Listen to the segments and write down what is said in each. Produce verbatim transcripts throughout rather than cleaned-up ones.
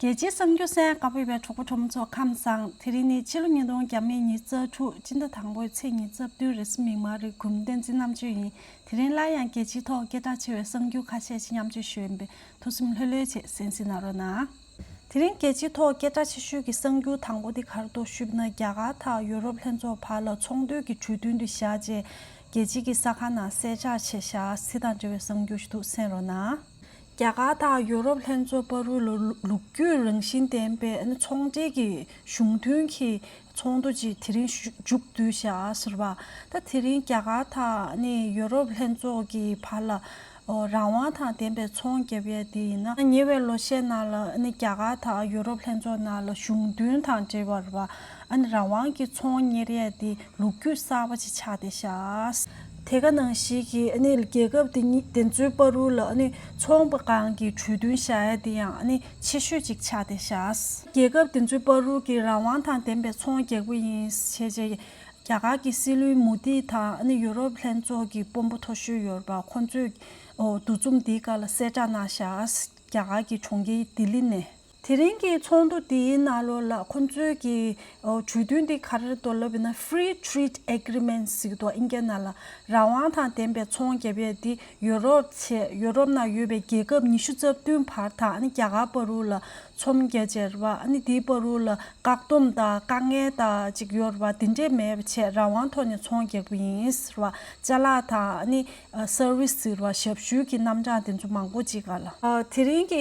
རྒྱལ་སྤྱིའི་གསར་འགྱུར་གསན་གནང་བ་ལ་གྲོགས་པོ་གྲོགས་མོ་ཚོ་ཁམས་བཟང་། དེ་རིང་ནི་ཕྱི་ལོ་ཉིས་སྟོང་ཉི་ཤུ་རྩ་དྲུག་སྤྱི་ཟླ་དང་པོའི་ཚེས་ཉི་ཤུ་རྩ་བདུན་རེས་གཟའ་མིག་དམར་རེད། གུས་མོ་བསྟན་འཛིན་རྣམ་དཔྱོད་ཡིན། དེ་རིང་སླར་ཡང་རྒྱལ་སྤྱིའི་ཐོག་སྐད་གྲགས་ཆེ་བའི་གསར་འགྱུར་ཁ་ཤས་ཤིག་མཉམ་སྤྱོད་ཞུ་ཡིན་པས། ཐུགས་སེམས་ལྷོད་ལྷོད་བྱས་གསན་གཟིགས་གནང་རོགས་གནང་། དེ་རིང་རྒྱལ་སྤྱིའི་ཐོག་སྐད་གྲགས་ཆེ་ཤོས་ཀྱི་གསར་འགྱུར་དང་པོ་དེ་ག་རེ་འདུག་ཞུས་པ་ན། རྒྱ་གར་དང་ཡུ་རོབ་ལྷན་ཚོགས་བར་ལ་ཚོང་དོན་གྱི་གྲོས་མཐུན་དེ་བཞག་རྗེས། རྒྱལ་སྤྱི་གི་གསར་ཁང་ནང་གསལ་བསྒྲགས་བྱས་བཞག་དེ་དང་འབྲེལ་བའི་གསར་འགྱུར་ཞིག་འདུག་གསན་རོགས་གནང་། རྒྱ་གར་དང་ཡུ་རོབ་ལྷན་ཚོགས་བར་ལ་ལོ་རྒྱུས་རང་བཞིན་ལྡན་པའི་ཚོང་འབྲེལ་གྱི་གཞུང་དོན་གྱི་ཚོགས་འདུ་ཅིག་དེ་རིང་ཞུ་མཇུག་བསྡུས་བཞག་ཟེར་བ། ད་དེ་རིང་རྒྱ་གར་དང་ནི་ཡུ་རོབ་ལྷན་ཚོགས་ཀྱི་བར་ལ་ཨོ་རང་དབང་དང་ལྡན་པའི་ཚོང་བརྒྱབ་ཡས་དེ་ཡིན་ན། ཉེ་བའི་ལོ་ཤས་ནང་ལ་ནི་རྒྱ་གར་དང་ཡུ་རོབ་ལྷན་ཚོགས་ནང་ལ་གཞུང་དོན་དང་འབྲེལ་བ་རེད་བ། ཨ་ནི་རང་དབང་གི་ཚོང་གཉེར་ཡས་དེ་ལོ་རྒྱུས་གསར་པ་ཅིག་ཆགས་བསྡད་ཤག་དེ་ག་ནང་བཞིན་གྱི་ཨ་ནི་རྒྱལ་ཁབ་དེ་གཉིས་དེ་ཚོའི་བར་ལ་ཨ་ནི་ཚོང་པ་གང་གི་གྲོས་མཐུན་བཞག་ཡས་དེ་ཡང་ཨ་ནི་ཆེ་ཤོས་ཅིག་ཆགས་བསྡད་ཤག་རྒྱལ་ཁབ་དེ་ཚོའི་བར་གྱི་རང་དབང་དང་ལྡན་པའི་ཚོང་རྒྱག་གི་ཡིན་ཞེས་བྱས། རྒྱ་གར་གྱི་སྲིད་བློན་མོ་དི་དང་ཨ་ནི་ཡུ་རོབ་ལྷན་ཚོགས་ཀྱི་དཔོན་པོ་མཐོ་ཤོས་ཡོད་རེད་པ། ཁོང་ཚོས་འོ་འདུ་འཛོམས་འདིའི་སྐབས་ལ་གསལ་བསྒྲགས་གནང་བཞག་རྒྱ་གར་གྱི་གྲོང་ཁྱེར་ལྡི་ལི་ནས། དེ་རིང་གི་ཚོགས་འདུ་འདིའི་ནང་ལོགས་ལ་ཁོང་ཚོས་ཀྱི་ཨོ་གྲོས་མཐུན་འདི་ག་རེ་འདུག་ལབ་ཡིན་ན། Free Trade Agreement ཟེར་གྱི་འདུག་ཨིན་སྐད་ནང་ལ། རང་དབང་དང་ལྡན་པའི་ཚོང་རྒྱབ་ཡས་འདི་ཡུ་རོབ་བྱས། ཡུ་རོབ་ནང་ཡོད་པའི་རྒྱལ་ཁབ་ཉི་ཤུ་རྩ་བདུན་བར་དང་ཨ་ནི་རྒྱ་གར་བར་ལ་ཚོང་རྒྱག་བྱས་རེད་བ། ཨ་ནི་དེའི་བར་ལ་བཀག་སྡོམ་དང་དཀའ་ངལ་དང་ཅིག་ཡོད་རེད་བ། དེ་འདྲས་མེད་པ་བྱས་རང་དབང་ཐོག་ནས་ཚོང་རྒྱག་གི་ཡིན་ཟེར་བ། ཅ་ལག་དང་ཨ་ནི་ཨ་སར་བིས་ཟེར་བ། ཞབས་ཞུའི་གི་རྣམ་གྲངས་དེ་ཚོ་མང་པོ་ཅིག་ག་ལ། ཨ་དེ་རིང་གི་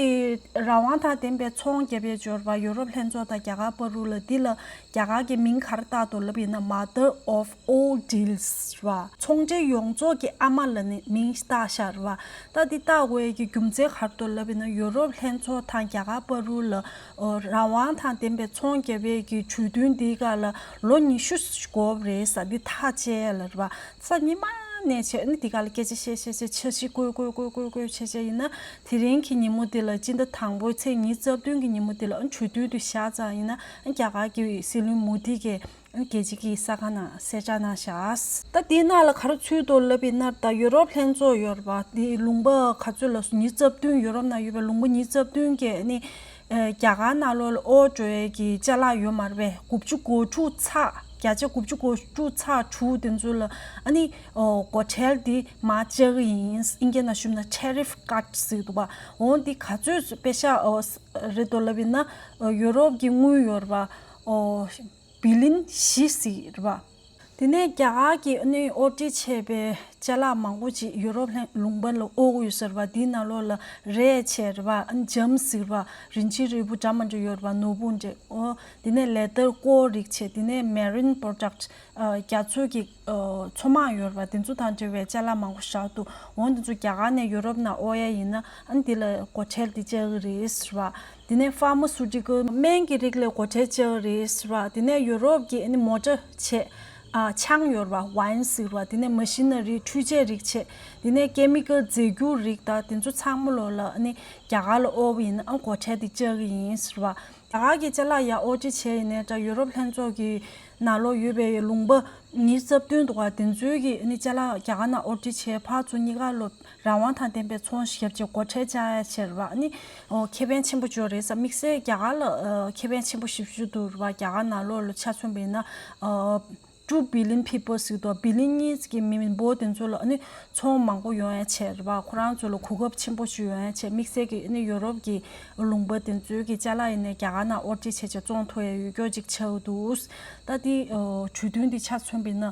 རང་དབང་དང་ལྡན་པའི་ཚོང་རྒྱབ་ཡས་ཅིག་ཡོད་རེད་བ། ཡུ་རོབ་ལྷན་ཚོགས་དང་རྒྱ་གར་བར་ལ། འདི་ལ་རྒྱ་གར་གྱི་མིང་ག་རེ་བཏགས་འདུག་ལབ་ཡིན་ན། Mother of All Deals རེད་བ། ཚོང་འབྲེལ་ཡོངས་རྫོགས་ཀྱི་ཨ་མ་ལབ་ནས་མིང་བཏགས་བཞག་རེད་བ། ད་འདི་བཏགས་དགོས་ཡས་ཀྱི་རྒྱུ་མཚན་ག་རེ་འདུག་ལབ་ཡིན་ན། ཡུ་རོབ་ལྷན་ཚོགས་དང་རྒྱ་གར་བར་ལ་ཨོ་རང་དབང་དང་ལྡན་པའི་ཚོང་རྒྱབ་ཡས་ཀྱི་གྲོས་མཐུན་འདིའི་སྐབས་ལ་ལོ་ཉི་ཤུ་འགོར་བ་རེད་ཟེར། འདི་ཐག་བཅད་ཡས་ལ་རེད་བ། ས་ཉི་མ་ནས་བྱས་ནི་འདི་ག་ལ་སྐད་ཆ་བཤད་བཤད་བྱས། འཆར་གཞི་བཀོད་བཀོད་བཀོད་བཀོད་བཀོད་བྱས་བྱས་ཡིན་ན། དེ་རིང་གི་ཉིན་མོ་འདི་ལ། སྤྱི་ཟླ་དང་པོའི་ཚེས་ཉི་ཤུ་རྩ་བདུན་གྱི་ཉིན་མོ་འདི་ལ་གྲོས་མཐུན་དེ་བཞག་ཙང་ཡིན་ན། རྒྱ་གར་གྱི་སྲིད་བློན་མོ་དི་གིས་རྒྱལ་སྤྱི་གི་གསར་ཁང་ནང་གསལ་བསྒྲགས་གནང་བཞག་ད་འདིའི་ནང་ལ་ག་རེ་ཚུད་འདུག་ལབ་ཡིན་ན། ད་ཡུ་རོབ་ལྷན་ཚོགས་ཡོད་རེད་བ། འདི་ལུང་པ་ག་ཚོད་ལ། ཉི་ཤུ་རྩ་བདུན། ཡུ་རོབ་ནང་ཡོད་པའི་ལུང་པ་ཉི་ཤུ་རྩ་བདུན་གིས་ནི། ཨེ་རྒྱ་གར་ནང་ལོགས་ལ་དབོར་འགྲོ་ཡས་ཀྱི་ཅ་ལག་ཡོད་མ་རེད་པས། དགུ་བཅུ་གོ་དྲུག་ཚེག་བརྒྱ་ཆ་དགུ་བཅུ་གོ་དྲུག་ཚེག་དྲུག་དེ་ཚོ་ལ་ཨ་ནི་ཨོ་སྒོ་ཁྲལ་འདི་མར་བཅག་གི་ཡིན། ཨིན་སྐད་ནང་ཞུས་ན་tariff cut ཟེར་གྱི་འདུག་བ། འོ་འདི་ག་ཚོད་པེ་ཤག་ཨོ་རེད་འདུག་ལབ་ཡིན་ན། ཨོ་ཡུ་རོབ་ཀྱི་དངུལ་ཡོད་རེད་བ། ཨོ་བི་ལིན་བཞི་ཟེར་གྱི་རེད་བ། དེ་ནས་རྒྱ་གར་གྱིས་ཨ་ནི་དབོར་འདྲེན་བྱས་པའི་ཅ་ལག་མང་པོ་ཅིག་ཡུ་རོབ་ལྷན་ལུང་པ་ལ་དབོར་གྱི་ཡོད་ཟེར་བ། དེའི་ནང་ལོགས་ལ་རས་བྱས་རེད་བ། ཨ་ནི་ལྕམ་ཟེར་བ། རིན་ཆེན་རིལ་བུ་འདྲ་མི་འདྲ་ཡོད་རེད་བ། ནོར་བུ་འདྲ། ཨོ་དེ་ནས་leather ཀོ་རིགས་བྱས། དེ་ནས་marine product ཨ་རྒྱ་མཚོ་གི་ཨ་མཚོ་དམག་ཡོད་རེད་བ། དེ་ཚོ་དང་འབྲེལ་བའི་ཅ་ལག་མང་པོ་བཞག་འདུག་འོ་དེ་ཚོ་རྒྱ་གར་ནས་ཡུ་རོབ་ནང་དབོར་ཡ་ཡིན་ན། ཨ་ནི་དེ་ལ་སྒོ་ཁྲལ་དེ་བཅག་གི་རེད་ཟེར་བ། དེ་ནས་pharmaceutical སྨན་གྱི་རིགས་ལ་སྒོ་ཁྲལ་བཅག་རེད་ཟེར་བ། དེ་ནས་ཡུ་རོབ་ཀྱི་ཨ་ནི་མོ་ཊ་བྱས། ཨ་ཆང་ཡོད་རེད་བ། wine ཟེར་བ། དེ་ནས་machinery འཕྲུལ་ཆས་རིགས་བྱས། དེ་ནས་chemical རྫས་འགྱུར་རིགས་དང་དེ་ཚོ་ཚང་མ་ལོགས་ལ་ཨ་ནི་རྒྱ་གར་ལ་དབོར་བ་ཡིན་ན། ཨ་སྒོ་ཁྲལ་དེ་བཅག་གི་ཡིན་ཟེར་བ། རྒྱ་གར་གྱི་ཅ་ལག་ཡར་དབོར་འདྲེན་བྱས་ཡིན་ནའི་འདྲ། ཡུ་རོབ་ལྷན་ཚོགས་ཀྱི་ནང་ལོགས་ཡོད་པའི་ལུང་པ་ཉི་ཤུ་རྩ་བདུན་འདུག་ག་དེ་ཚོའི་གི་ཨ་ནི་ཅ་ལག་རྒྱ་གར་ནང་དབོར་འདྲེན་བྱས། ཕར་ཚུར་གཉིས་ཀ་ལོགས་རང་དབང་དང་ལྡན་པའི་ཚོང་ཞིག་བརྒྱབ་བྱས་སྒོ་ཁྲལ་བཅག་ཡ་བྱས་རེད་བ། ཨ་ནི་ཨོ་ཁེ་ཕན་ཆེན་པོ་ཅིག་ཡོད་རེད་ཟེར། དམིགས་བསལ་རྒྱ་གར་ལ་ཨ་ཁེ་ཕན་ཆེན་པོ་ཞེ་པོ་ཅིག་འདུག་རེད་བ། རྒྱ་གར་ནང་ལོགས་ལ་ཆ་མཚོན་པ་ཡིན་ན། ཨ་two billion people ཟེར་གྱི་འདུག་བི་ལི་ཡན་གཉིས་ཀྱི་མི་མི་འབོར་དེ་ཚོ་ལ་ཨ་ནི་ཚོང་མང་པོ་ཡོང་ཡ་བྱས་རེད་བ། ཁོ་རང་ཚོ་ལ་གོ་སྐབས་ཆེན་པོ་ཞིག་ཡོང་ཡ་བྱས། དམིགས་བསལ་གྱི་ཨ་ནི་ཡོ་རོབ་ཀྱི་ལུང་པ་དེ་ཚོའི་གི་ཅ་ལག་ཡིན་ནའི་རྒྱ་གར་ནང་དབོར་འདྲེན་བྱས་བྱས་བཙོང་ཐུབ་ཡ་ཡོད་སྐྱོ་ཅིག་ཆགས་འདུག་ད་དེ་ཨ་གྲོས་མཐུན་དེ་ཆ་མཚོན་པ་ཡིན་ན།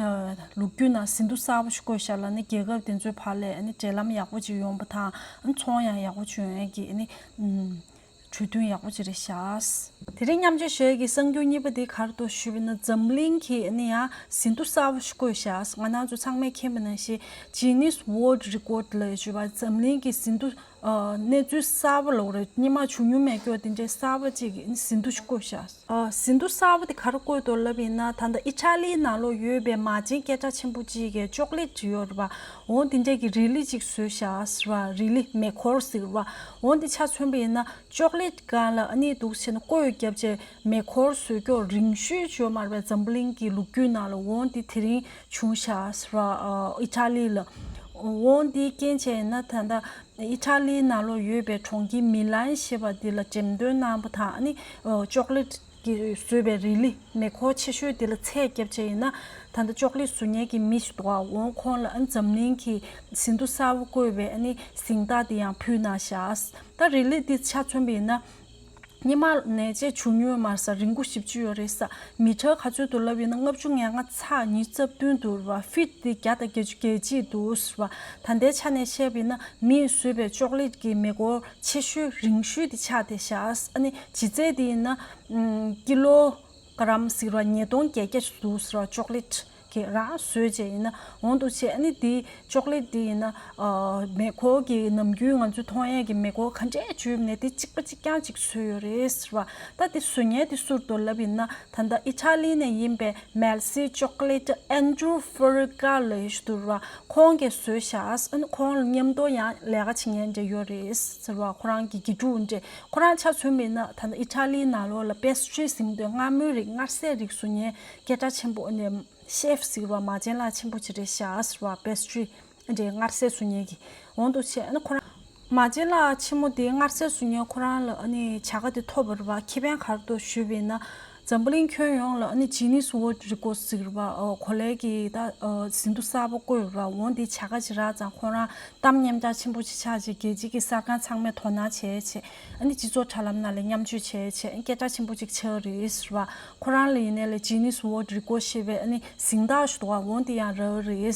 ཨ་ལོ་རྒྱུས་ནང་ཟིན་ཐོ་གསར་པ་ཞིག་བཀོད་བཞག་ལ་ནི། རྒྱལ་ཁབ་དེ་ཚོའི་བར་ལ་ཨ་ནི་འབྲེལ་ལམ་ཡག་པོ་ཅིག་ཡོང་པ་དང་། ཨ་ནི་ཚོང་ཡང་ཡག་པོ་ཅིག་ཡོང་ཡ་གི་ཨ་ནི་ཨམ། གྲོས་མཐུན་ཡག་པོ་ཅིག་རེད་ཤག་དེ་རིང་མཉམ་སྤྱོད་ཞུ་ཡས་ཀྱི་གསར་འགྱུར་གཉིས་པ་དེ་ག་རེ་འདུག་ཞུས་པ་ཡིན་ན། འཛམ་གླིང་གི་ཨ་ནི་ཡང་ཟིན་ཐོ་གསར་པ་ཞིག་བཀོད་ཤག་ང་རང་ཚོ་ཚང་མས་མཁྱེན་པ་ནང་བཞིན། Guinness World Record ལབ་ཞུས་པ། འཛམ་གླིང་གི་ཟིན་ཐོ་ཨ་གནས་ཚུལ་གསར་པ་ལབ་དགོས་རེད། སྔོན་མ་བྱུང་མྱོང་མེད་སྐྱོ་དེ་འདྲའི་གསར་པ་ཅིག་གི་ཟིན་ཐོ་ཞིག་བཀོད་ཤག་ཨ་ཟིན་ཐོ་གསར་པ་དེ་ག་རེ་བཀོད་འདུག་ལབ་ཡིན་ན། ད་ལྟ་ཨི་ཊ་ལིའི་ནང་ལོགས་ཡོད་པའི་མ་བྱན་སྐད་གྲགས་ཆེན་པོ་ཅིག་གི་ཅོག་ལེ་ཊི་ཡོད་རེད་པ། འོ་དེ་འདྲས་ཀྱི་རི་ལི་ཅིག་བཟོས་ཤག་ཟེར་བ། རི་ལི་མེ་འཁོར་ཟེར་བ། འོ་འདི་ཆ་མཚོན་པ་ཡིན་ན། ཅོག་ལེ་ཊི་སྒང་ལ་ཨ་ནི་འདུག་བྱས་ན་བརྐོས་བརྒྱབ་བྱས་མེ་འཁོར་བཟོས་སྐྱོ་རིང་ཤོས་ཡོད་མ་རེད་པས། འཛམ་བུ་གླིང་གི་ལོ་རྒྱུས་ནང་ལ། འོ་འདི་དེ་རིང་བྱུང་ཤག་ཟེར་བ། ཨ་ཨི་ཊ་ལི་ལ། འོ་འདི་རྐྱེན་བྱས་ཡིན་ན་ད་ལྟ། ཨི་ཊ་ལིའི་ནང་ལོགས་ཡོད་པའི་གྲོང་ཁྱེར་མི་ལན་ཞེས་པ་འདི་ལ་འགྲེམས་སྟོན་གནང་བ་དང་། ཨ་ནི་ཨོ་ཅོག་ལེ་ཊི་གིས་བཟོས་པའི་རི་ལི་མེ་འཁོར་ཆེ་ཤོས་འདི་ལ་ཚད་བརྒྱབ་བྱས་ཡིན་ན། ད་ལྟ་ཅོག་ལེ་ཊི་བཟོ་མཁན་གྱི་མི་ཞིག་འདུག་ག་འོང་ཁོང་ལ་ཨ་ནི་འཛམ་གླིང་གི་ཟིན་ཐོ་གསར་པ་བཀོད་པའི་ཨ་ནི་གཟེངས་རྟགས་འདི་ཡང་ཕུལ་གནང་བཞག་ད་རི་ལི་འདི་ཆ་མཚོན་པ་ཡིན་ན། སྔོན་མ་ནས་ཅིག་བྱུང་ཡོད་མ་རེད་ས། རིང་པོ་ཞེ་པོ་ཅིག་ཡོད་རེད་ས། མི་ཊར་ག་ཚོད་འདུག་ལབ་ཡིན་ན་ལྔ་བཅུ་ང་ལྔ་ཚེག་ཉི་ཤུ་རྩ་བདུན་འདུག་ར་བ། ཕིཊ་འདི་བརྒྱ་དང་བརྒྱད་ཅུ་གྱ་གཅིག་འདུག་ར་བ། ད་ལྟའི་ཆ་ནས་བཤད་པ་ཡིན་ན་མིས་བཟོས་པའི་ཅོག་ལེ་ཊི་གི་མེ་འཁོར་ཆེ་ཤོས་རིང་ཤོས་དེ་ཆགས་བསྡད་ཤག་ཨ་ནི་ལྗིད་ཚད་དེ་ཡིན་ན་ཀི་ལོ་ག་རམ་ཟེར་བ་ཉིས་སྟོང་བརྒྱད་བརྒྱ་ཞིག་འདུག་ཟེར་བ། ཅོག་ལེ་ཊི་གི་རང་བཟོས་བྱས་ཡིན་ན་འོང་འདུག་བྱས། ཨ་ནི་དེ་ཅོག་ལེ་ཊི་དེ་ཡིན་ན་ཨ་མེ་འཁོར་གྱི་ནམ་རྒྱུན་ང་ཚོས་མཐོང་ཡས་ཀྱི་མེ་འཁོར་ག་འདྲས་བྱུས་ནས་དེ་གཅིག་པ་གཅིག་རྐྱང་གཅིག་བཟོས་ཡོད་རེད་ཟེར་བ། ད་དེ་བཟོ་མཁན་དེ་སུ་རེད་འདུག་ལབ་ཡིན་ན། ད་ལྟ་ཨི་ཊ་ལི་ནས་ཡིན་པའི་མེལ་སི་ཅོག་ལེ་ཊི་ཨན་ཌྲུ་ཕེ་རི་ཀ་ལབ་ཡས་ཞིག་འདུག་ར་བ། ཁོང་གིས་བཟོས་ཤག་ཨ་ནི་ཁོང་ལ་མཉམ་དུ་ཡང་ལས་ཀ་བྱེད་མཁན་འདྲ་ཡོད་རེད་ཟེར་བ། ཁོ་རང་གི་དགེ་ཕྲུག་འདྲ། ཁོ་རང་ཆ་མཚོན་པ་ཡིན་ན་ད་ལྟ་ཨི་ཊ་ལིའི་ནང་ལོགས་ལ་པེ་སི་ཊི་རི་ཟེར་མི་འདུག་མངར་མོའི་རིགས་མངར་ཟས་རིགས་བཟོ་མཁན་སྐད་གྲགས་ཆེན་པོ་ཨ་ནི་ཤེ་ཕི་ཟེར་བ་མ་བྱན་ལགས་ཆེན་པོ་ཅིག་རེད་ཤག་ཟེར་བ། པེ་སི་ཊི་རི་འདྲའི་མངར་ཟས་བཟོ་མཁན་གྱི་འོང་འདུག་བྱས། ཨ་ནི་ཁོ་རང་མ་བྱན་ལགས་ཆེན་མོ་དེ་མངར་ཟས་བཟོ་མཁན་ཁོ་རང་ལ་ཨ་ནི་བྱ་དགའ་དེ་ཐོབ་པ་རེད་བ། ཁེ་ཕན་ག་རེ་འདུག་ཞུས་པ་ཡིན་ན། འཛམ་བུ་གླིང་ཁྱོན་ཡོངས་ལ་ཨ་ནི་ཇི་ནི་སི་ཝོལ་ཌི་རི་ཀོཌ་ཟེར་བ་ཨོ་གོ་ལའི་གི་ད་ཨོ་ཟིན་ཐོ་གསར་པ་བཀོད་ཡོད་ར། འོང་དེ་བྱ་དགའ་ཅིག་རག་ཙང་ཁོ་རང་གཏམ་མཉམ་ཆག་ཆེན་པོ་ཅིག་ཆགས་བྱས། རྒྱལ་སྤྱི་གི་གསར་ཁང་ཚང་མས་དོ་སྣང་བྱས་བྱས། ཨ་ནི་སྤྱི་ཚོགས་དྲ་ལམ་ནང་ལ་མཉམ་སྤྱོད་བྱས་བྱས། ཨ་ནི་སྐད་གྲགས་ཆེན་པོ་ཅིག་ཆགས་རེད་ཟེར་བ། ཁོ་རང་ལ་ཡིན་ནའི་ལ་ཇི་ནི་སི་ཝོལ་ཌི་རི་ཀོཌ་ཞེས་པའི་ཨ་ནི་གཟེངས་རྟགས་ཞིག་འདུག་ག་འོང་དེ་ཡང་རག་རེད།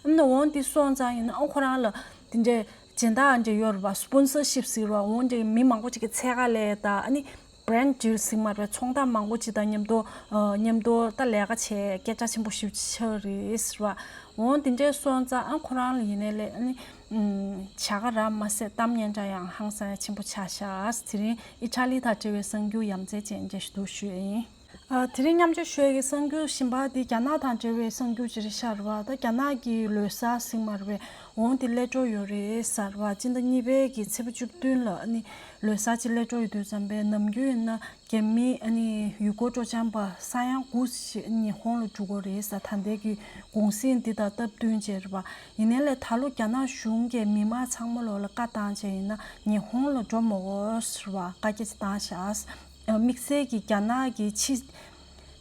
ཨ་ནི་འོང་དེ་སོང་ཙང་ཡིན་ན་ཨ་ཁོ་རང་ལ་དེ་འདྲའི་སྦྱིན་བདག་འདྲ་ཡོད་རེད་བ། སི་པོན་སར་ཤིབ་ཟེར་བ། འོང་དེ་མི་མང་པོ་ཅིག་གི་འཚོལ་ག་སླེབས། ད་ཨ་ནི་བྷི་རེན་ཌི་ལིའུ་ཟེར་མ་རེད། ཚོང་རྟགས་མང་པོ་ཅིག་དང་མཉམ་དུ་ཨ་མཉམ་དུ་ད་ལས་ཀ་བྱས་སྐད་གྲགས་ཆེན་པོ་ཞེ་པོ་ཅིག་ཆགས་རེད་ཟེར་བ། འོང་དེ་འདྲས་སོང་ཙང་ཨ་ཁོ་རང་ལ་ཡིན་ནའི་ལས་ཨ་ནི་ཨམ་བྱ་དགའ་རག་མ་ཟད་གཏམ་སྙན་གྲགས་ཡང་ཧང་སང་ཆེན་པོ་ཆགས་ཤག་དེ་རིང་ཨི་ཊ་ལི་དང་འབྲེལ་བའི་གསར་འགྱུར་ཡ་མཚན་ཅན་འདྲ་ཞིག་ཏུ་ཞུས་ཡིན། ཨ་དེ་རིང་མཉམ་སྤྱོད་ཞུ་ཡས་ཀྱི་གསར་འགྱུར་གཞན་པ་དེ་རྒྱ་ནག་དང་འབྲེལ་བའི་གསར་འགྱུར་ཅིག་རེད་ཤག་རེད་བ། ད་རྒྱ་ནག་གི་ལོ་གསར་ཟེར་མ་རེད་པས། འོང་དེ་སླེབས་འགྲོ་ཡོད་རེད་ཟེར་བ། སྤྱི་ཟླ་གཉིས་པའི་གི་ཚེས་པ་བཅུ་བདུན་ལ་ཨ་ནི་ལོ་གསར་ཅིག་སླེབས་འགྲོ་ཡོད་དུས་ཙམ་པས་ནམ་རྒྱུན་ཡིན་ན་རྒྱ་མི་ཨ་ནི་ཡུལ་སྐོར་སྤྲོ་འཆམ་པ་ས་ཡ་དགུ་ཞིག་ཉི་ཧོང་ལ་འགྲོ་གི་རེད་ཟེར། ད་ལྟའི་གི་གུང་གསེང་འདི་དང་སྟབས་བསྟུན་བྱས་རེད་པ། ཡིན་ནའི་ལས་ད་ལོ་རྒྱ་ནག་གཞུང་གིས་མི་མང་ཚང་མ་ལོག་ལ་བཀའ་བཏང་བྱས་ཡིན་ན་ཉི་ཧོང་ལ་འགྲོ་མི་དགོས་ཟེར་བ་བཀའ་རྒྱ་ཅིག་བཏང་བཞག་དམིགས་བསལ་གྱི་རྒྱ་ནག་གི་ཕྱི་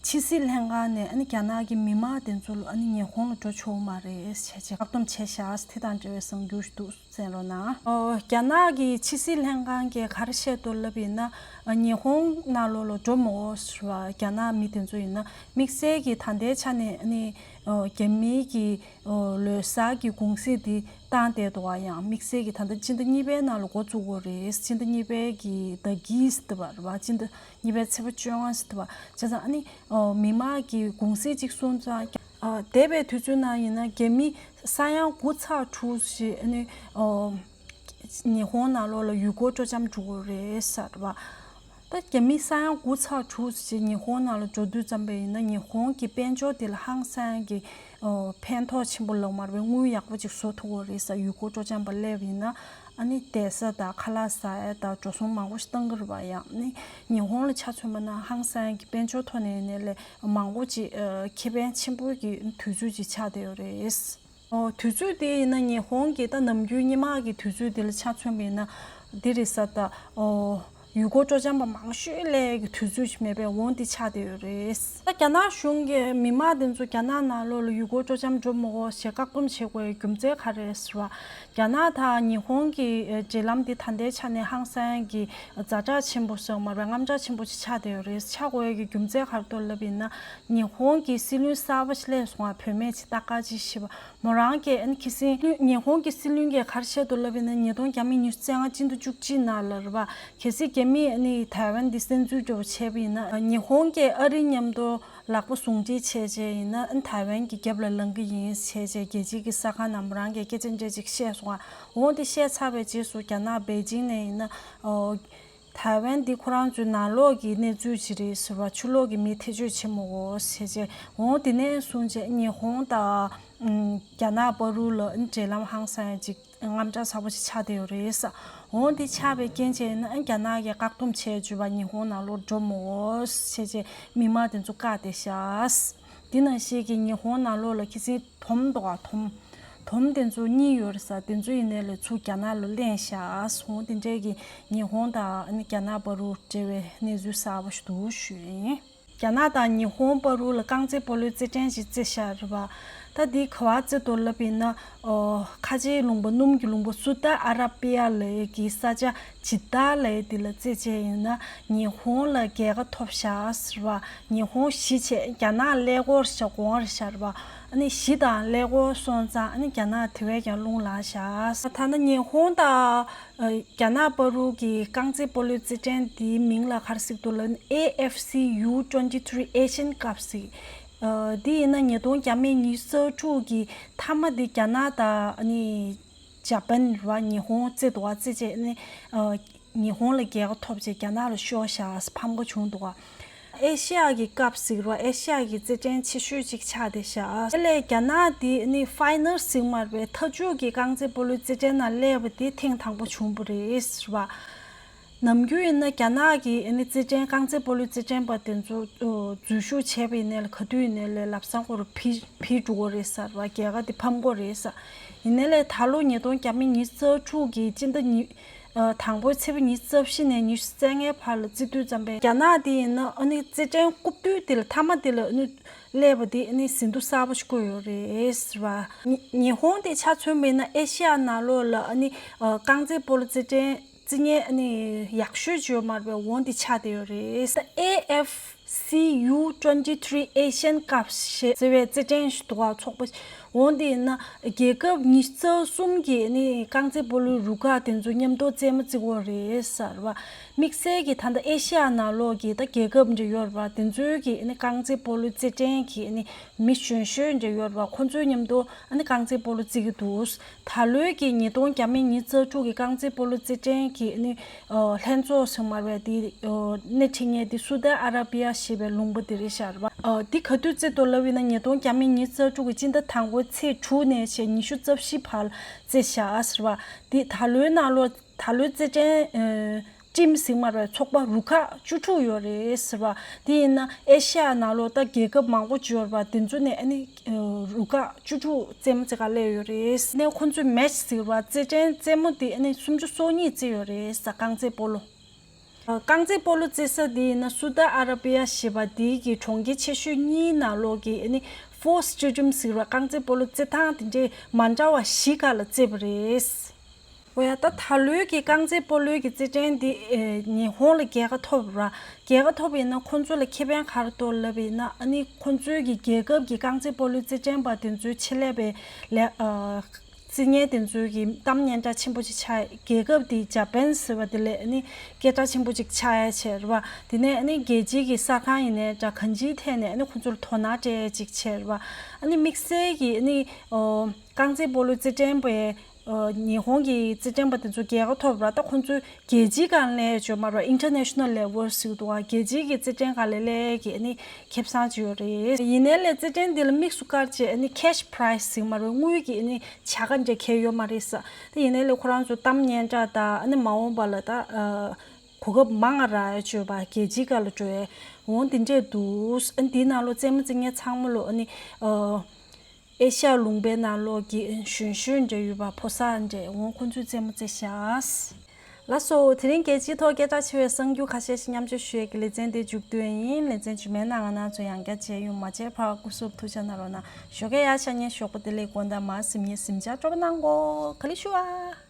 ཕྱི་སྲིད་ལྷན་ཁང་ནས་ཨ་ནི་རྒྱ་ནག་གི་མི་མང་དེ་ཚོ་ལ་ཨ་ནི་ཉི་ཧོང་ལ་འགྲོ་ཆོག་མ་རེད་ཟེར་བྱས་བཀག་སྡོམ་བྱས་བཞག་དེ་དང་འབྲེལ་བའི་གསར་འགྱུར་ཞིག་འདུག་གསན་རོགས་གནང་། ཨོ་རྒྱ་ནག་གི་ཕྱི་སྲིད་ལྷན་ཁང་གིས་ག་རེ་བཤད་འདུག་ལབ་ཡིན་ན། ཨ་ཉི་ཧོང་ནང་ལོགས་ལ་འགྲོ་མི་དགོས་ཟེར་བ། རྒྱ་ནག་མི་དེ་ཚོ་ཡིན་ན་དམིགས་བསལ་གྱི་ད་ལྟའི་ཆ་ནས་ཨ་ནི་ཨོ་རྒྱ་མིའི་གི་ཨོ་ལོ་གསར་གྱི་གུང་གསེང་འདི་བཏང་བསྡད་འདུག་ག་ཡང་དམིགས་བསལ་གྱི་ད་ལྟ་སྤྱི་ཟླ་གཉིས་པའི་ནང་ལ་འགོ་བཙུགས་དགོས་རེད། སྤྱི་ཟླ་གཉིས་པའི་གི་ཟླ་དཀྱིལ་ཟེར་བ་རེད་བ། སྤྱི་ཟླ་གཉིས་པའི་ཚེས་པ་བཅོ་ལྔ་ཟེར་བ། བྱས་ཙང་ཨ་ནི་ཨོ་མི་མང་གི་གུང་གསེང་གཅིག་སོང་ཙང་ཨ་འདས་པའི་དུས་ཚོད་ནང་ཡིན་ན་རྒྱ་མི་ས་ཡ་དགུ་ཚེག་དྲུག་ཞིག་ཨ་ནི་ཨོ་ཉི་ཧོང་ནང་ལོགས་ལ་ཡུལ་སྐོར་སྤྲོ་འཆམ་འགྲོ་གི་རེད་ཟེར་བ། ད་རྒྱ་མི་ས་ཡ་དགུ་ཚེག་དྲུག་ཅིག་ཉི་ཧོང་ནང་ལ་འགྲོ་དུས་ཙམ་པ་ཡིན་ན་ཉི་ཧོང་གི་དཔལ་འབྱོར་དེ་ལ་ཧང་སང་གི་ཨོ་ཕན་ཐོགས་ཆེན་པོ་ལོག་མར་བའི་དངུལ་ཡག་པོ་ཅིག་བཟོ་ཐུབ་ཀྱི་རེད་ཟེར། ཡུལ་སྐོར་སྤྲོ་འཆམ་པ་སླེབས་ཡིན་ན་ཨ་ནི་བསྡད་ས་དང་ཁ་ལག་ཟ་ཡ་དང་འགྲོ་སོང་མང་པོ་ཞིག་བཏང་གི་རེད་པ། ཡང་ཨ་ནི་ཉི་ཧོང་ལ་ཆ་མཚོན་པ་ན་ཧང་སང་གི་དཔལ་འབྱོར་ཐོག་ནས་ཡིན་ནའི་ལས་མང་པོ་ཅིག་ཨ་ཁེ་ཕན་ཆེན་པོ་གི་དུས་ཚོད་ཅིག་ཆགས་བསྡད་ཡོད་རེད། ཨོ་དུས་ཚོད་དེ་ཡིན་ན་ཉི་ཧོང་གི་ད་ནམ་རྒྱུན་སྔོན་མ་གི་དུས་ཚོད་དེ་ལ་ཆ་མཚོན་པ་ཡིན་ན་འདི་རེད་ས། ད་ཨོ་ཡུལ་སྐོར་སྤྲོ་འཆམ་པ་མང་ཤོས་སླེབས་ཀྱི་དུས་ཚོད་ཅིག་མེད་པས་འོང་འདི་ཆགས་བསྡད་ཡོད་རེད། ད་རྒྱ་ནག་གཞུང་གིས་མི་མང་དེ་ཚོ་རྒྱ་ནག་ནང་ལོགས་ལ་ཡུལ་སྐོར་སྤྲོ་འཆམ་འགྲོ་མི་དགོས་ཞེས་བཀག་སྡོམ་བྱེད་དགོས་རྒྱུ་མཚན་ག་རེ་རེད་ཟེར་བ། རྒྱ་ནག་དང་ཉི་ཧོང་གི་འབྲེལ་ལམ་འདི་ད་ལྟའི་ཆ་ནས་ཧང་སང་གི་ཛ་དྲག་ཆེན་པོ་སོགས་མ་རེད། དངངས་སྐྲག་ཆེན་པོ་ཅིག་ཆགས་བསྡད་ཡོད་རེད། ཆགས་དགོས་ཀྱི་རྒྱུ་མཚན་ག་རེ་འདུག་ལབ་ཡིན་ན་ཉི་ཧོང་གི་སྲིད་བློན་གསར་པ་ཞིག་སླེབས་སོང་བ། བུད་མེད་ཅིག་ཏ་ཀ་ཅི་ཞེས་པ། མོ་རང་གིས་ཨ་ནི་ཁ་སང་ཉི་ཧོང་གི་སྲིད་བློན་གྱིས་ག་རེ་བཤད་འདུག་ལབ་ཡིན་ན་ཉིས་སྟོང་ཉི་ཤུ་རྩ་ལྔ་སྤྱི་ཟླ་བཅུ་གཅིག་ནང་ལ་རེད་པ། གལ་སྲིད་རྒྱ་མིས་ཨ་ནི་ཐའེ་ཝན་འདི་བཙན་འཛུལ་འདྲ་པོ་བྱས་པ་ཡིན་ན་ཉི་ཧོང་གིས་ཨ་རི་མཉམ་དུ་ལག་པ་ཟུང་འབྲེལ་བྱས་བྱས་ཡིན་ན་ཨ་ནི་ཐའེ་ཝན་གྱི་རྒྱབ་ལ་ལངས་ཀྱི་ཡིན་བྱས་བྱས་རྒྱལ་སྤྱིའི་གི་གསར་ཁང་ནང་མོ་རང་གིས་སྐད་ཆ་འདྲ་ཅིག་བཤད་སོང་ང་། འོ་དེ་བཤད་ཚར་བའི་རྗེས་སུ་རྒྱ་ནག་པེ་ཅིང་ནས་ཡིན་ན་ཨོ། ཐའེ་ཝན་འདི་ཁོ་རང་ཚོའི་ནང་ལོགས་ཀྱི་གནས་ཚུལ་ཅིག་རེད་ཟེར་བ། ཕྱི་ལོགས་ཀྱི་མིས་ཐེ་བྱུས་བྱེད་མི་དགོས་ཟེར་བྱས། འོ་དེ་ནས་བཟུང་བྱས་ཉི་ཧོང་དང་ཨམ་རྒྱ་ནག་བར་དུ་ལ་འབྲེལ་ལམ་ཧང་སང་ཅིག་དངངས་སྐྲག་ཚ་པོ་ཞིག་ཆགས་བསྡད་ཡོད་རེད་ས། འོ་དེ་ཆགས་པའི་རྐྱེན་བྱས་ན་རྒྱ་ནག་གིས་བཀག་སྡོམ་བྱས་བྱས་པ་ཉི་ཧོང་ནང་ལོགས་འགྲོ་མི་དགོས་ཟེར་བྱས་མི་མང་དེ་ཚོ་བཀག་བསྡད་ཤག་དེ་ནང་བཞིན་གྱི་ཉི་ཧོང་ནང་ལོགས་ལ་ཁ་སང་དོམ་འདུག་ག་དོམ། དོམ་དེ་ཚོ་གཉིས་ཡོད་རེད་ས། དེ་ཚོ་ཡིན་ནའི་ལས་ཚུར་རྒྱ་ནག་ལ་ལེན་བཞག་སོང་། དེ་འདྲས་ཀྱི་ཉི་ཧོང་དང་ཨ་ནི་རྒྱ་ནག་བར་དུ་འབྲེལ་བའི་གནས་ཚུལ་གསར་པ་ཞིག་འདུག་ཞུ་ཡིན། རྒྱ་ནག་དང་ཉི་ཧོང་བར་དུ་ལ་རྐང་རྩེད་སྤོ་ལོའི་རྩེད་འགྲན་ཞིག་རྩེ་བཞག་རེད་པ། ད་འདི་ག་བ་རྩེ་འདུག་ལབ་ཡིན་ན། ཨོ། ཁ་ཆེའི་ལུང་པ་སྣུམ་གྱི་ལུང་པ་སུ་ཏ་ཨ་ར་པི་ཡ་ལ་གི་ས་ཆ་ཇི་ཏཱ་ལ་འདི་ལ་རྩེ་བྱས་ཡིན་ན་ཉི་ཧོང་ལ་རྒྱལ་ཁ་ཐོབ་བཞག་ཟེར་བ། ཉི་ཧོང་གཞིས་བྱས་རྒྱ་ནག་ཀླད་ཀོར་བཞག་གོང་རེད་བཞག་རེད་པ། ཨ་ནི་གཞིས་དང་ཀླད་ཀོར་སོང་ཙང་ཨ་ནི་རྒྱ་ནག་དེ་བས་ཀྱང་རླུང་ལངས་བཞག་ད་ནི་ཉི་ཧོང་དང་། རྒྱ་ནག་བར་དུ་གི་རྐང་རྩེད་སྤོ་ལོའི་རྩེད་འགྲན་འདིའི་མིང་ལ་ག་རེ་ཟེར་འདུག་ལབ་ན། A F C U twenty three Asian Cup ཟེར། འདི་ཡིན་ན་ཉིས་སྟོང་བརྒྱ་མེད་ཉི་ཤུ་རྩ་དྲུག་གི་མཐའ་མ་འདི་རྒྱ་ནག་དང་ཨ་ནི་ཇ་པན་ར་ཉི་ཧོང་རྩེ་འདུག་བ། རྩེ་བྱས་ནི་ཉི་ཧོང་ལ་རྒྱལ་ཁ་ཐོབ་བྱས་རྒྱ་ནག་ལ་ཤོར་བཞག་ཕམ་ཁ་བྱུང་འདུག་བ། ཨེ་ཤི་ཡ་གི་ཀབ་ཟེར་བ། ཨེ་ཤི་ཡ་གི་རྩེད་འགྲན་ཆེ་ཤོས་ཅིག་ཆགས་བསྡད་ཤག་དེ་ལས་རྒྱ་ནག་དེ་ནི་ཕའི་ནལ་ཟེར་མ་རེད་པས། མཐའ་མཇུག་གི་རྐང་རྩེད་སྤོ་ལོའི་རྩེད་འགྲན་ནང་སླེབས་པ་དེ་ཐེངས་དང་པོ་བྱུང་བ་རེད་ཟེར་བ། ནམ་རྒྱུན་ཡིན་ན་རྒྱ་ནག་གི་ཨ་ནི་རྩེད་འགྲན་རྐང་རྩེད་སྤོ་ལོའི་རྩེད་འགྲན་པ་དེ་ཚོ་འཛུལ་ཞུགས་བྱས་པ་ཡིན་ནའི་ལ་ག་དུས་ཡིན་ནའི་ལས་ལམ་སང་ཁོ་རང་ཕུད་ཕུད་འགྲོ་གི་རེད་ཟེར་བ། རྒྱལ་ཁ་དེ་ཕམ་གི་རེད་ཟེར། ཡིན་ནའི་ལས་ད་ལོ་ཉིས་སྟོང་བརྒྱ་མེད་ཉི་ཤུ་རྩ་དྲུག་གི་སྤྱི་ཟླ་ཉི་ཨ། དང་པོའི་ཚེས་པ་ཉི་ཤུ་རྩ་བཞི་ནས་ཉི་ཤུ་རྩ་ལྔའི་བར་ལ་རྩེ་དུས་ཙམ་པས་རྒྱ་ནག་དེ་ཡིན་ན་ཨ་ནི་རྩེད་འགྲན་རྐུབ་སྟོད་དེ་ལ་མཐའ་མ་དེ་ལ་ཨ་ནི་སླེབས་པ་དེ་ཨ་ནི་ཟིན་ཐོ་གསར་པ་ཞིག་བཀོད་ཡོད་རེད་ཟེར་བ། ཉི་ཉི་ཧོང་དེ་ཆ་མཚོན་པ་ཡིན་ན་ཨེ་ཤི་ཡ་ནང་ལོགས་ལ་ཨ་ནི་ཨ། རྐང་རྩེད་སྤོ་ལོ་རྩེད་འགྲན་རྩེད་མཁན་ཨ་ནི་ཡག་ཤོས་ཅིག་ཡོད་མ་རེད་པས། འོ་འདི་ཆགས་བསྡད་ཡོད་རེད། ད་A F C U twenty three Asian Cup ཞེས་ཟེར་བའི་རྩེད་འགྲན་ཞིག་འདུག་ག་ཚོགས་པ། འོ་འདི་ཡིན་ན་རྒྱལ་ཁབ་ཉི་ཤུ་རྩ་གསུམ་གྱི་ཨ་ནི་རྐང་རྩེད་སྤོ་ལོའི་རུ་ཁག་དེ་ཚོ་མཉམ་དུ་རྩེད་མོ་རྩེ་གི་ཡོད་རེད་ཟེར་བ། དམིགས་བསལ་གྱི་ད་ལྟ་ཨེ་ཤི་ཡ་ནང་ལོགས་ཀྱི་ད་རྒྱལ་ཁབ་འདྲ་ཡོད་རེད་པ། དེ་ཚོའི་གི་ཨ་ནི་རྐང་རྩེད་སྤོ་ལོའི་རྩེད་འགྲན་གྱི་ཨ་ནི་མི་གཞོན་གཞོན་འདྲ་ཡོད་རེད་པ། ཁོང་ཚོའི་མཉམ་དུ་ཨ་ནི་རྐང་རྩེད་སྤོ་ལོ་རྩེ་གི་འདུག་ད་ལོའི་གི་ཉིས་སྟོང་བརྒྱ་མེད་ཉི་ཤུ་རྩ་དྲུག་གི་རྐང་རྩེད་སྤོ་ལོ་རྩེད་འགྲན་གྱི་ཨ་ནི་ཨ། ལྷན་ཚོགས་ཟེར་མ་རེད་པས། དེ་ཨ། སྣེ་ཁྲིད་མཁན་དེ་སུ་ཏི་ཨ་ར་པི་ཡ་ཞེས་པའི་ལུང་པ་དེ་རེད་ཤག་རེད་པ། ཨ། དེ་ག་དུས་རྩེ་འདུག་ལབ་ཡིན་ན་ཉིས་སྟོང་བརྒྱ་མེད་ཉི་ཤུ་རྩ་དྲུག་གི་སྤྱི་ཟླ་དང་པོའི་ཚེས་དྲུག་ནས་བྱས་ཉི་ཤུ་རྩ་བཞི་བར་རྩེ་བཞག་ཟེར་བ། དེ་ད་ལོའི་ནང་ལོགས་ད་ལོའི་རྩེད་འགྲན་ཨ། ཊིམ་ཟེར་མ་རེད། ཚོགས་པ་རུ་ཁག་བཅུ་དྲུག་ཡོད་རེད་ཟེར་བ། དེ་ཡིན་ན་ཨེ་ཤ་ཡ་ནང་ལོགས་ད་རྒྱལ་ཁབ་མང་པོ་ཅིག་ཡོད་རེད་པ། དེ་ཚོ་ནས་ཨ་ནི་རུ་ཁག་བཅུ་དྲུག་རྩེད་མོ་རྩེ་ག་སླེབས་ཡོད་རེད། ནས་ཁོང་ཚོས་མེ་ཆི་ཟེར་བ་རྩེད་འགྲན་རྩེད་མོ་དེ་ཨ་ནི་སུམ་ཅུ་སོ་གཉིས་རྩེས་ཡོད་རེད་ཟེར། རྐང་རྩེད་སྤོ་ལོ། རྐང་རྩེད་སྤོ་ལོ་རྩེ་ས་དེ་ཡིན་ན་སུ་ཏ་ཨ་ར་པི་ཡ་ཞེས་པ་དེ་གི་གྲོང་ཁྱེར་ཆེ་ཤོས་གཉིས་ནང་ལོགས་ཀྱི་ཨ་ནི་ཕོར་སི་ཊེ་ཌི་ཡམ་ཟེར་བ་རྐང་རྩེད་སྤོ་ལོ་རྩེད་ཐང་དེ་འདྲའི་མ་འདྲ་བ་བཞི་སྒང་ལ་རྩེས་པ་རེད། འོ་ཡ། ད་ད་ལོའི་གི་རྐང་རྩེད་སྤོ་ལོའི་གི་རྩེད་འགྲན་འདི་ཨེ་ཉི་ཧོང་ལ་རྒྱལ་ཁ་ཐོབ་ར། རྒྱལ་ཁ་ཐོབ་ཡིན་ན་ཁོང་ཚོ་ལ་ཁེ་ཕན་ག་རེ་ཐོབ་ལབ་ཡིན་ན། ཨ་ནི་ཁོང་ཚོའི་གི་རྒྱལ་ཁབ་ཀྱི་རྐང་རྩེད་སྤོ་ལོའི་རྩེད་འགྲན་པ་དེ་ཚོའི་ཆེད་ལས་པའི་ལས་ཨ་རྩེད་མཁན་དེ་ཚོའི་གི་གཏམ་སྙན་གྲགས་ཆེན་པོ་ཅིག་ཆགས། རྒྱལ་ཁབ་དེ་ཇ་པན་ཟེར་བ་དེ་ལས་ཨ་ནི་སྐད་གྲགས་ཆེན་པོ་ཅིག་ཆགས་ཡ་བྱས་རེད་བ། དེ་ནས་ཨ་ནི་རྒྱལ་སྤྱིའི་གི་གསར་ཁང་ཡིན་ནའི་འདྲ་གང་ཅིའི་ཐད་ནས་ཨ་ནི་ཁོང་ཚོར་དོ་སྣང་སྤྲད་ཡ་ཅིག་བྱས་རེད་བ། ཨ་ནི་དམིགས་བསལ་གྱི་ཨ་ནི་ཨོ། རྐང་རྩེད་སྤོ་ལོའི་རྩེད་འགྲན་པའི་ཨ་ཉི་ཧོང་གི་རྩེད་འགྲན་པ་དེ་ཚོ་རྒྱལ་ཁ་ཐོབ་ར། ད་ཁོང་ཚོའི་རྒྱལ་སྤྱིའི་སྒང་ལ་བརྗོད་མ་ར། ཨིན་ཊར་ནེ་ཤ་ནལ་ལེ་ཝལ་ཟེར་གི་འདུག་བ། རྒྱལ་སྤྱིའི་གི་རྩེད་འགྲན་སྒང་ལ་ལས་ཀྱི་ཨ་ནི་ཁེ་བཟང་ཅིག་ཡོད་རེད། ཡིན་ནའི་ལས་རྩེད་འགྲན་འདི་ལ་དམིགས་སུ་བཀར་བྱས་ཨ་ནི་ཁེཤ་པ་རའེ་ཛི་ཟེར་མ་ར། དངུལ་གི་ཨ་ནི་བྱ་དགའ་འདྲ་གང་ཡོད་མ་རེད་ས། དེ་ཡིན་ནའི་ལས་ཁོ་རང་ཚོ་གཏམ་སྙན་གྲགས་དང་ཨ་ནི་མ་འོངས་པ་ལ་ད་ཨ་གོ་སྐབས་མང་ང་རག་ཡ་བརྗོད་པ། རྒྱལ་སྤྱིའི་སྒང་ལ་འགྲོ་ཡ་འོང་དེ་འདྲས་འདུག་ཨ་ནི་འདི་ནང་ལོགས་རྩེད་མོ་རྩེ་མཁན་ཚང་མ་ལོ་ཨ་ནི་ཨ། ཨེ་ཤ་ཡ་ལུང་པའི་ནང་ལོགས་ཀྱི་གཞོན་གཞོན་འདྲ་ཡོད་པ། ཕོ་གསར་འདྲ་འོང་ཁོང་ཚོས་རྩེད་མོ་རྩེ་ཤག་ལགས་སོ། དེ་རིང་རྒྱལ་སྤྱིའི་ཐོག་སྐད་གྲགས་ཆེ་བའི་གསར་འགྱུར་ཁ་ཤས་ཤིག་མཉམ་སྤྱོད་ཞུ་ཡས་ཀྱི་ལེ་ཚན་དེ་མཇུག་བསྡུ་ཡ་ཡིན། ལེ་ཚན་རྗེས་མའི་ནང་ང་རང་ཚོ་ཡང་བསྐྱར་མཇལ་ཡོང་། མ་མཇལ་བར་སྐུ་གཟུགས་ཐུགས་ཅག་གནང་རོགས་གནང་། ཞོགས་ཀས་ཡག་ཤ་ཉེ། ཞོགས་པ་བདེ་ལེགས། དགོང་དག་མར་གཟིམ་ཉེ། གཟིམ་ཆ་སྤྲོ་པོ་གནང་གོ། ག་ལེ་ཞུ་ཨ།